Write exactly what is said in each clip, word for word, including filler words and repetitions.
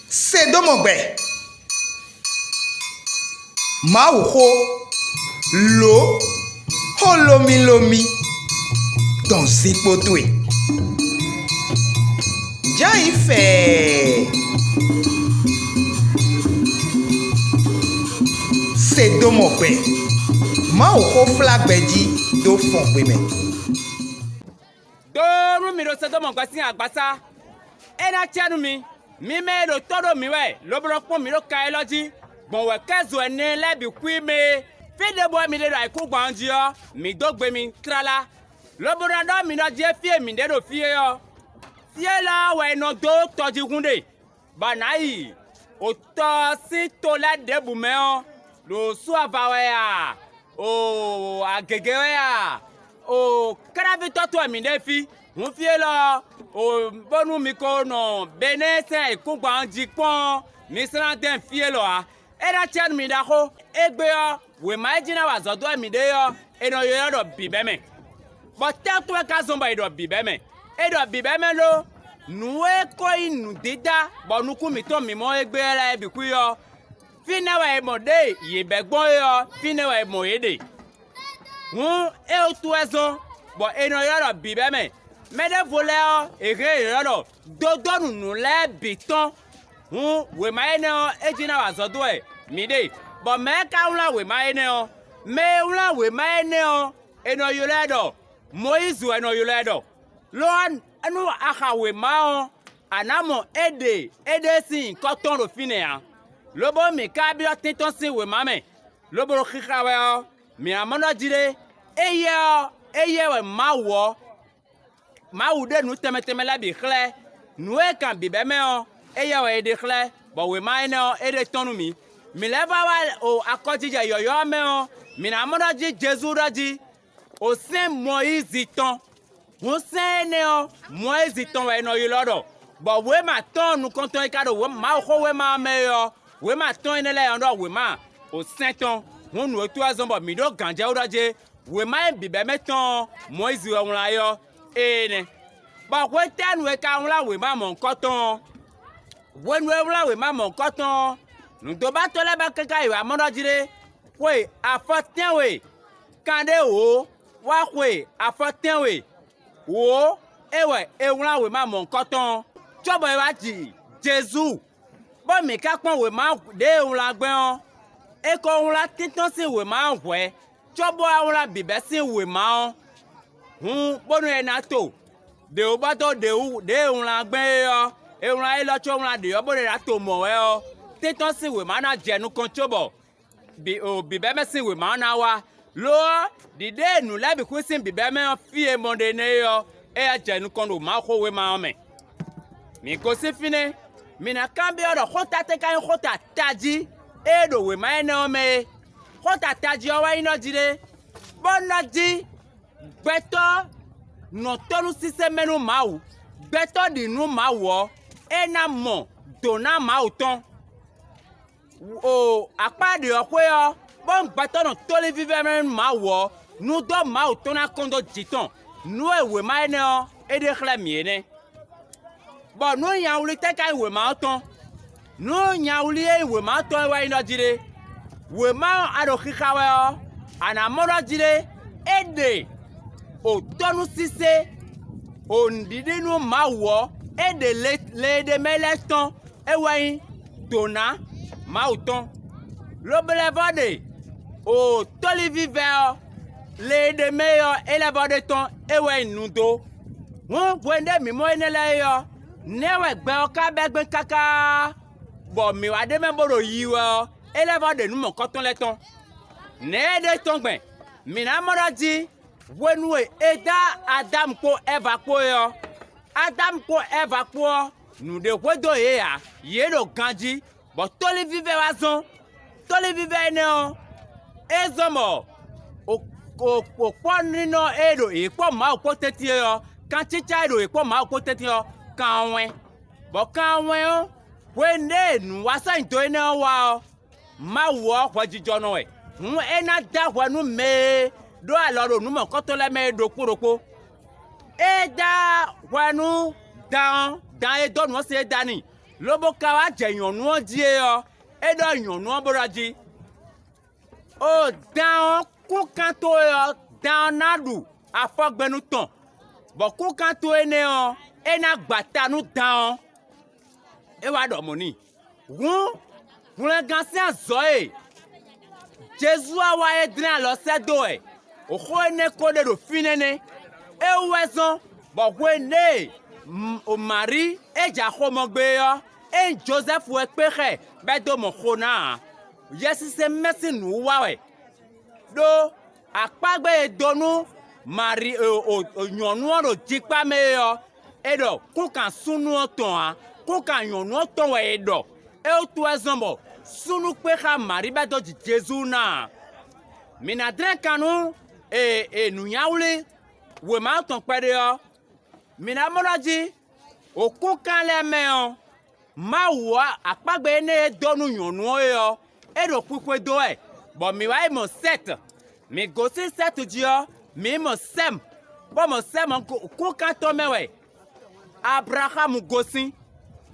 Se dó mɔ gbɛ. Mawuxó, lǒ, xó lómílómí dɔn zinkpo towe. Jǎ yi fɛɛ. Se dó mɔ gbɛ. Mawuxó flá gbɛ jí dó fɔn xwe mɛ. Dó nú mi ɖo Sodómu gbɛ sín agbasá. É ná cɛ nú mi, mi mɛ e ɖo tó ɖó mǐ wɛ, lobo nɔ kpɔ́n mǐ ɖo ka élɔ́ jí, gbɔn wɛ̌kɛ́zo ɛnɛ lɛ́ɛ bǐ xwí mɛ é. Fí ɖěbǔ wɛ mi ɖe ɖo ayǐkúngban ɔ́ jí ɔ́, mǐ dó gbe mi tlala, lobo ná ɖɔ mi ɖɔ jí é fí e mǐ ɖe ɖo fí é ɔ́, fí élɔ́ wɛ è nɔ dó tɔjíhún ɖe, bɔ a nǎ yi otɔ ɔ́ sín to lɛ́ɛ ɖěbǔ mɛ ɔ́, ɖo sú ava wɛ a? Oo, agěgé wɛ a? Oo, kánáví tɔ́ towe mǐ ɖe fí. Hǔn fí élɔ́ ɔ́, oo, bónú mi ko nɔ Benɛ́ɛ sɛn ayǐkúngban ɔ́ jí kpɔ́n ɔ́, mi slán dɛn fí élɔ́ ǎ. É ná cɛ nú mi ɖaxó. Égbé ɔ́, wěma e jí ná wa azɔ̌ dó wɛ mǐ ɖe é ɔ́, è nɔ ylɔ́ ɖɔ bǐbɛ́mɛ. Bɔ tɛ́ towe ka zɔn bɔ è ɖɔ bǐbɛ́mɛ? È ɖɔ bǐbɛ́mɛ ɖó nǔ e ko nyí nǔdídá bɔ nukún mǐtɔn mǐmɔ égbé lɛ́ɛ bǐ xwí ɔ́, fínɛ́ wɛ è mɔ ɖěe yě bɛ́ gbɔn é ɔ́, fínɛ́ wɛ è mɔ yě ɖe. Hǔn é wútu wɛ zɔ́n bɔ è nɔ ylɔ́ ɖɔ bǐbɛ́mɛ. Mɛ ɖěvo lɛ́ɛ ɔ́, è hɛn yě ylɔ́ ɖɔ dodónǔ nǔ lɛ́ɛ bǐ tɔn. Hǔn wěma énɛ́ ɔ́, é jí ná wa azɔ̌ dó wɛ mǐ ɖe, bɔ mɛ̌ ka wlán wěma énɛ́ ɔ́? Mɛ e wlán wěma énɛ́ ɔ́, è nɔ ylɔ́ ɛ ɖɔ Mɔyízi wɛ è nɔ ylɔ́ ɛ ɖɔ. Lo ɔ́, nú a xa wěma ɔ́, a nǎ mɔ é ɖe éɖée sín nyǐkɔ tɔn ɖo fínɛ́ ǎ, lobo mǐ ka byɔ́ tɛ́ntɔ́n sín wěma mɛ, lobo ɖo xixa wɛ ɔ́, mǐ ná mɔ ɖɔ jí ɖé. Éyɛ́ ɔ́, éyɛ́ wɛ Mawu ɔ́, Mawu ɖe nǔ tɛnmɛ tɛnmɛ lɛ́ɛ bǐ xlɛ́. Nǔ e kan bǐbɛ́mɛ ɔ́, éyɛ́ wɛ è ɖe xlɛ́, bɔ wěma énɛ́ ɔ́, é ɖe tɔ́n nú mǐ. Mǐ lɛ́ vɔ́ wá o akɔjijɛ yɔ̌yɔ́ ɔ́ mɛ ɔ́, mǐ ná mɔ ɖɔ jí Jezu ɖɔ jí, o sɛ́n Mɔyízi tɔn. Hǔn sɛ́n énɛ́ ɔ́, Mɔyízi tɔn wɛ è nɔ ylɔ́ ɖɔ, bɔ wěma tɔn nukɔntɔn e ka ɖo Mawuxówéma ɔ́ mɛ é ɔ́, wěma tɔn énɛ́ lɛ́ɛ nɔ ɖɔ wěma o sɛ́n tɔn. Hǔn nǔ e tó wɛ zɔ́n bɔ mǐ ɖó gǎnjɛwú ɖɔ jé, wěma e bǐbɛ́mɛ tɔn ɔ́, Mɔyízi wɛ wlán é ɔ́, ée nɛ́. Bɔ hwetɛ́nu e ka wlán wěma mɔ̌hunkɔtɔn ɔ́? Hwenu e wlán wěma mɔ̌hunkɔtɔn ɔ́, nǔdóbátɔ́ lɛ́ɛ ba káká yi wǎ mɔ ɖɔ jí ɖé, xwe afɔ tɛ́nwe kanɖé wǒ wá xwe afɔ tɛ́nwe wǒ é wɛ è wlán wěma mɔ̌hunkɔtɔn ɔ́, cóbɔ è wá ji Jezu, bɔ mǐ ka kpɔ́n wěma ɖě e wlán gbɛn ɔ́, è ko wlán tɛ́ntɔ́n sín wěma ɔ́ hwɛ̌, cóbɔ wá wlán bǐbɛ́ sín wěma ɔ́. Hǔn bónú è nǎ to ɖě wú bɔ dó ɖě wú ɖě e wlán gbɛn é ɔ́, è wlán élɔ́ có wlán ɖě ɔ́ bó ɖe ná to mɔ̌ wɛ ɔ́, tɛ́ntɔ́n sín wěma ná jɛ nukɔn cóbɔ bǐbɛ́mɛ sín wěma ɔ́ ná wá. Lo ɔ́, ɖǐɖée e nǔ lɛ́ɛ bǐ xwín sín bǐbɛ́mɛ ɔ́ fí e mɔ ɖe nɛ́ é ɔ́, éyɛ́ jɛ nukɔn ɖo Mawuxówéma ɔ́ mɛ. Mǐ gosín fínɛ́, mǐ ná kanbyɔ́ ɖɔ xóta tɛ́ ka nyí xóta tají e ɖo wěma énɛ́ ɔ́ mɛ é. Xóta tají ɔ́ wɛ nyí nɔ jí ɖé, bó nɔ jí gbɛtɔ́ nɔ tɔ́ nú sísɛ́ mɛ nú Mawu. Gbɛtɔ́ ɖi nú Mawu ɔ́, é ná mɔ dǒ ná Mawu tɔn. O akpá ɖě ɔ́ xwé ɔ́, bónú gbɛtɔ́ nɔ tóli vívɛ́ mɛ nú Mawu ɔ́, nú dó Mawu tɔn ná kɔn dó jǐ tɔn. Nǔ e wěma énɛ́ ɔ́, é ɖe xlɛ́ mǐ é nɛ́. Bɔ nǔ nyawlí tɛ́ ka nyí wěma ɔ́ tɔn? Nǔ nyawlí e nyí wěma ɔ́ tɔn é wɛ nyí ɖɔ jí ɖé: wěma ɔ́ a ɖo xixa wɛ ɔ́, a nǎ mɔ ɖɔ jí ɖé: é ɖe o tɔ́núsísé, o nǔɖiɖi nú Mawu ɔ́, é ɖe le e ɖ'é mɛ lɛ́ɛ tɔn, é wɛ nyí dǒ ná Mawu tɔn. Lobo lɛ́ vɔ́ ɖe o tóliví vɛ́ ɔ́, le e ɖ'é mɛ é ɔ́, é lɛ́ vɔ́ ɖe tɔn, é wɛ nyí nu dó. Hǔn hwenu ɖé mǐ mɔ énɛ́ lɛ́ɛ é ɔ́, nɛ̌ wɛ gbɛ ɔ́ ka bɛ́ gbɛn káká, bɔ mǐ wá ɖ'é mɛ bó ɖo yiyi wɛ ɔ́, é lɛ́ vɔ́ ɖe nǔ mɔ̌hunkɔtɔn lɛ́ɛ tɔn? Nɛ̌ é ɖe tɔn gbɛn? Mǐ ná mɔ ɖɔ jí hwenu e è dá Adámu kpó Ɛva kpó é ɔ́, Adámu kpó Ɛva kpó ɔ́, nǔɖé hwedó yě ǎ; yě ɖo ganjí, bɔ tóliví vɛ́ wá zɔ́n. Tóliví vɛ́ énɛ́ ɔ́, é zɔ́n bɔ kpɔ́ninɔ e ɖo yě kpɔ́ Mawu kpó tɛ́ntin é ɔ́, kancícá e ɖo yě kpɔ́ Mawu kpó tɛ́ntin ɔ́, kan wɛn. Bɔ kan wɛn ɔ́, hwenu ɖé e nǔwásányido énɛ́ ɔ́ wá ɔ́, Mawu ɔ́ hwɛjijɔnɔ wɛ; hǔn é ná dó ahwɛ nú mɛ e ɖó alɔ ɖo nǔ mɔ̌hunkɔtɔn lɛ́ɛ mɛ é ɖokpó ɖokpó. É dó ahwɛ nú dan ɔ́, dan e dó nǔ ɔ́ sin é dó ani, Lobo ka wá jɛ nyɔ̌nu ɔ́ jí é ɔ́, é ɖɔ nyɔ̌nu ɔ́ bó ɖɔ jí: “O dan ɔ́, kúnkan towe ɔ́, dan ɔ́ ná ɖu afɔgbɛ́nú tɔn, bɔ kúnkan towe énɛ́ ɔ́, é ná gba ta nú dan ɔ́.” É wá ɖɔ mɔ̌ n'i. Hǔn, hwlɛngán sín azɔ̌ e Jezu wá wá é dlɛ́n alɔ sɛ́ dó wɛ xó énɛ́ ko ɖe ɖo fínɛ́ nɛ́. É wú wɛ zɔ́n bɔ hwenu e Maríi é jɛ axomɔ gbe é ɔ́, é nyí Jozɛ́fu wɛ kpé xá ɛ bɔ é dó mɔ xo ná ǎ. Yɛsinsɛn mɛ sín nǔwiwa wɛ, ɖó akpágbe e dó nú Maríi nyɔ̌nu ɔ́ ɖo jikpá mɛ é ɔ́, è ɖɔ kúnkan súnnu ɔ́ tɔn ǎ; kúnkan nyɔ̌nu ɔ́ tɔn wɛ è ɖɔ. É wútu wɛ zɔ́n bɔ súnnu kpé xá Maríi bɔ é dó ji Jezu ná ǎ. Mǐ ná dlɛ́n kan nú e e nǔnyawlí wěma ɔ́ tɔn kpɛɖé ɔ́, mǐ ná mɔ ɖɔ jí, wǒkúnkan lɛ́ɛ mɛ ɔ́, Mawu ɔ́, akpágbe énɛ́ e dó nú nyɔ̌nu ɔ́ é ɔ́, é ɖo xwixwe dó wɛ, bɔ mǐ wá yi mɔ Sɛ́t. Mǐ gosín Sɛ́t jí ɔ́, mǐ yi mɔ Sɛ́mu, bó mɔ Sɛ́mu ɔ́ kúnkan tɔn mɛ wɛ Ablaxámu gosín.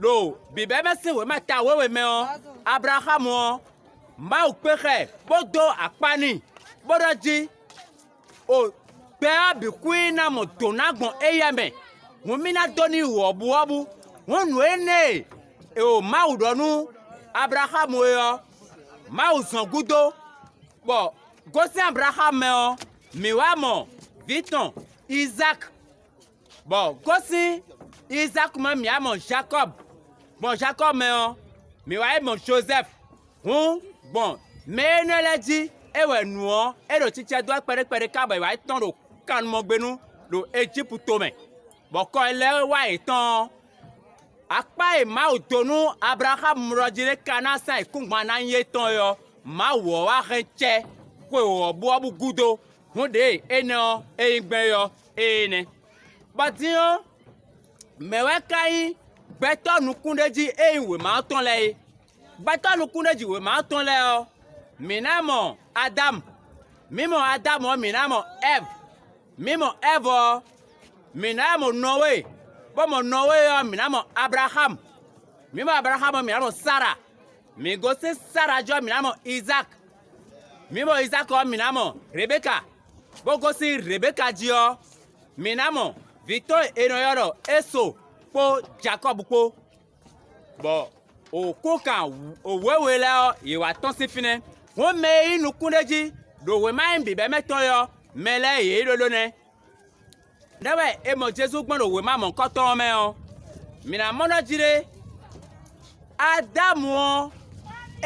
Ɖo bǐbɛ́mɛ sín wěma ta wěwe mɛ ɔ́, Ablaxámu ɔ́, Mawu kpé xá ɛ, bó dó akpá n'i, bó ɖɔ jí: “O gbɛ ɔ́ bǐ kún ná mɔ dǒ ná gbɔn éyɛ́ mɛ, hǔn mì ná dó n'i wɔ̌buwɔ́bú.” Hǔn nǔ énɛ́ e è o Mawu ɖɔ nú Ablaxámu é ɔ́, Mawu zɔn gúdo, bɔ gosín Ablaxámu mɛ ɔ́, mǐ wá mɔ vǐ tɔn Izáki, bɔ gosín Izáki mɛ mǐ wá mɔ Jakɔ́bu, gbɔn Jakɔ́bu mɛ ɔ́, mǐ wá yi mɔ Jozɛ́fu. Hǔn gbɔn mɛ énɛ́ lɛ́ɛ jí é wɛ nǔ ɔ́, é ɖo cicɛ dó wɛ kpɛɖé kpɛɖé ká bɔ è wǎ yi tɔ́n ɖo kannumɔgbénu ɖo Ejípu tomɛ, bɔ kɔ e lɛ́ wá yětɔn ɔ́, akpá e Mawu dó nú Ablaxámu ɖɔ jí é ka ná sán ayǐkúngban ná nyí étɔn é ɔ́, Mawu ɔ́ wá hɛn cɛ xwe wɔ̌buwɔ́bú gúdo. Hǔn ɖěe énɛ́ ɔ́, é nyí gbɛn é ɔ́, ée nɛ́. Bɔ din ɔ́, mɛ̌ wɛ ka nyí gbɛtɔ́ nukúnɖéjí e nyí wěma ɔ́ tɔn lɛ́ɛ é? Gbɛtɔ́ nukúnɖéjí wěma ɔ́ tɔn lɛ́ɛ ɔ́, mǐ ná mɔ Adámu; mǐ mɔ Adámu ɔ́, mǐ ná mɔ Ɛ́vu; mǐ mɔ Ɛ́vu ɔ́, mǐ ná mɔ Nɔwée; bó mɔ Nɔwée ɔ́, mǐ ná mɔ Ablaxámu; mǐ mɔ Ablaxámu ɔ́, mǐ ná mɔ Sára; mǐ gosín Sára jí ɔ́, mǐ ná mɔ Izáki; mǐ mɔ Izáki ɔ́, mǐ ná mɔ Rebeka; bó gosín Rebeka jí ɔ́, mǐ ná mɔ vǐ tɔn e è nɔ ylɔ́ ɖɔ Eso kpó Jakɔ́bu kpó. Bɔ wǒkúnkan wěwe lɛ́ɛ ɔ́, yě wá tɔ́n sín fínɛ́. Hǔn mɛ e nyí nukúnɖéjí ɖo wěma e nyí bǐbɛ́mɛ tɔn é ɔ́, mɛ lɛ́ɛ yě nyí ɖóɖó nɛ́. Nɛ́ wɛ è mɔ Jezu gbɔn ɖo wěma mɔ̌hunkɔtɔn ɔ́ mɛ ɔ́, mǐ ná mɔ ɖɔ jí ɖé: Adámu ɔ́,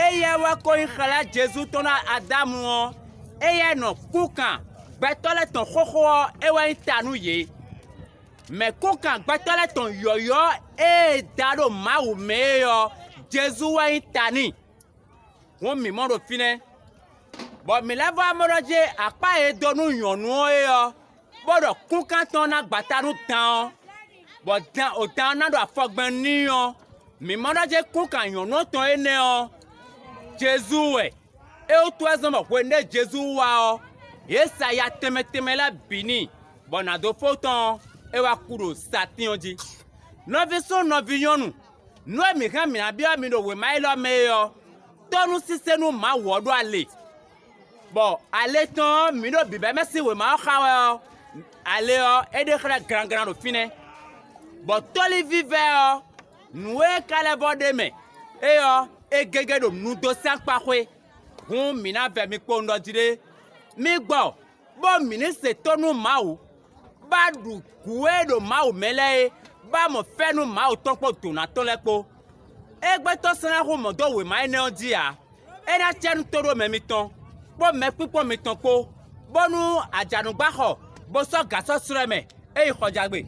éyɛ́ wɛ ko nyí xlɛ́ Jezu tɔn ná Adámu ɔ́, éyɛ́ nɔ kúnkan gbɛtɔ́ lɛ́ɛ tɔn xóxó ɔ́, é wɛ nyí ta nú yě. Mɛ̌ kúnkan gbɛtɔ́ lɛ́ɛ tɔn yɔ̌yɔ́ e è da ɖo Mawu mɛ é ɔ́, Jezu wɛ nyí ta n'i. Hǔn mǐ mɔ ɖo fínɛ́, bɔ mǐ lɛ́ vɔ́ amɔ́ ɖɔ jí akpá e è dó nú nyɔ̌nu ɔ́ é ɔ́, bó ɖɔ kúnkan tɔn ná gba ta nú dan ɔ́, bɔ dan o dan ɔ́ ná ɖo afɔgbɛ́n n'i ɔ́, mǐ mɔ ɖɔ jí kúnkan nyɔ̌nu ɔ́ tɔn énɛ́ ɔ́, Jezu wɛ. É wútu wɛ zɔ́n bɔ hwenu ɖé Jezu wá ɔ́, yě sa ya tɛnmɛ tɛnmɛ lɛ́ɛ bǐ n'i, bɔ nǎdó fó tɔn ɔ́, é wá kú ɖo satín ɔ́ jí. Nɔví súnnu nɔví nyɔ́nu, nǔ e mǐ hɛn mǐ ná byɔ́ mi ɖo wěma élɔ́ mɛ é ɔ́, tɔ́ nú sísé nú Mawu ɔ́ ɖó ale. Bɔ ale tɔn ɔ́, mǐ ɖo bǐbɛ́mɛ sín wěma ɔ́ xa wɛ ɔ́, ale ɔ́, é ɖe xlɛ́ glanglan ɖo fínɛ́. Bɔ tóli vívɛ́ ɔ́, nǔ e ka lɛ́ vɔ ɖ'é mɛ é ɔ́, é gégé ɖo nudósɛ́nkpaxwé. Hǔn mǐ ná vɛ mi kpowun ɖɔ jí ɖé: mi gbɔ, bó mǐ ní se tónú Mawu, bá ɖu gǔ e ɖo Mawu mɛ lɛ́ɛ é, bá mɔ fɛ́nú Mawu tɔn kpó dǒná tɔn lɛ́ɛ kpó. Égbé tɔ́ sɛ́n ná hu mɔ̌ dó wěma énɛ́ ɔ́ jí ǎ; é ná cɛ nú tóɖomɛ mitɔn, kpó mɛkpíkpɔ́n mitɔn kpó, bónú ajǎnúgbáxɔ bó sɔ́ gǎ sɔ́ slɔ́ ɛ mɛ, é yi xɔjagbe.